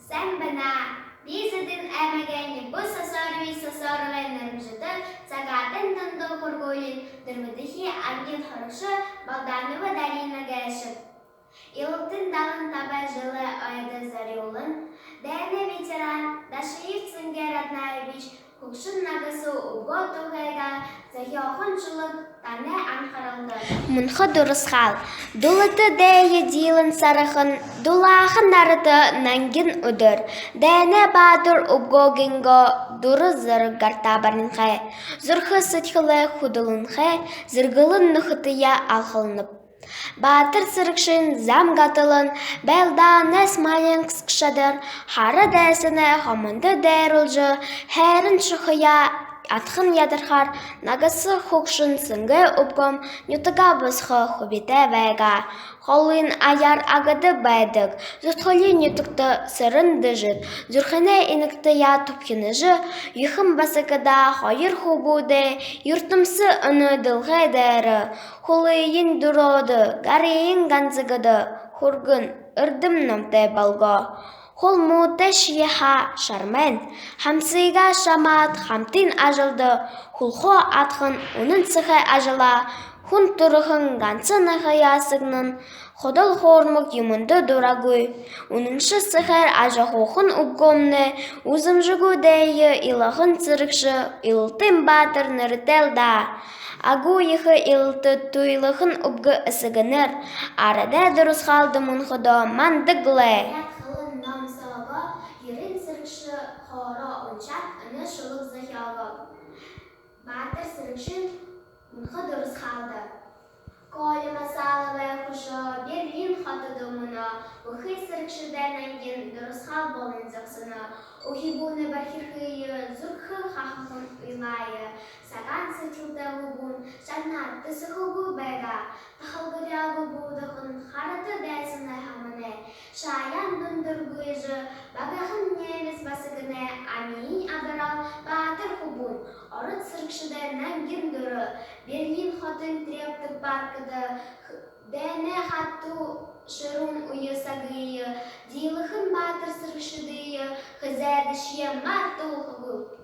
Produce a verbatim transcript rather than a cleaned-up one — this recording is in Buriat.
Сайн байна. Би Зэдын аймагай Ниббу Сосорович Сосоровой нэрэмжэтэ Сагаатайн дунда һургуулиин дүрбэдэхи ангиин һурагша Балданова Дарина гээшэб. Илалтын далан табан жэлэй ойдо зорюулан, дайнай ветеран Дашиев Цэнгэ Раднаевич хүгшэн нагаса үбгөө тухайгаа зохёоһон шүлэг танай анхаралда. Мүнхэ дурасхаал. Дулаата дайе диилэн сарахан, дулаахан нарата нангин үдэр. Дайнай баатар үбгөөгөө дура зэргэ гартаа баринхай. Зүрхэ сэдьхэлээ хүдэлэнхэй, зэргэлэн нүхэдтэеэ алхалнаб. Баатар сэрэгшын зам гаталан, байлдаанай Смоленск шадар, хара дайсанай хомондо дайруулжа, хайрын шухаяа адхан ядархаар, нагаса хүгшэн Цэнгэ үбгөөн нютагаа бусаха хубитай байгаа. Холын аяар Агада байдаг Зүдхэлиин нютагта Сэрэн-Дэжэд зүрхэнэй инагтаяа түбхинэжэ, ехэ басагадаа хоёр хүбүүдээ юртэмсэ энэ дэлхэй дээрэ хүлыень дүрөөдэ, гарыень ганзагада хүргэн эрдэм номтой болгоо. Хулмуутай шье һаа шармайн, хамсыгаа шамаад хамтын ажалда хүлхөө адхан үнэн сэхэ ажалаа хүн түрэһэн ганса наһаяа сэгнэн, худал хуурмаг юумэндэ дурагүй, үнэншэ сэхээр ажаһууһан үбгөөнэй үзэмжэгүй дайе илаһан сэрэгшэ Илалтын баатар нэрэтэйл даа. Агуу ехэ илалтада туйлаһан үбгэ эсэгэнэр арадай дурасхаалда мүнхэдөө мандаг лэ. Ядхалан ном соогоо ерэн сэрэгшэ хоороо уншаад, энэ шүлэг зохёогооб. Баатар сэрэгшын мүнхэ дурасхаалда. Коля Масаловай хүшөө Берлин хотодо мүнөө бүхы сэрэгшэдэй нангин дурасхаал болон зогсоно. Үхибүүнэй бархирхые, зүрхэ хахаһан уйлаае сагаан сэдьхэлтэй хүбүүн шагнаад тэсэхэгүй байгаа. Тахалгаряагүй буудаһан харата дайсанай һаманай шаяан дундаргүйжэ, багахан немец басаганай амииень абараа баатар хүбүүн. Ород сэрэгшэдэй нангин дүрэ Берлин хотын Трептов паркда дайнай хатуу шэрүүн үе сагые диилэһэн баатар сэрэгшэдые хэзээдэшье мартуулхагүйб.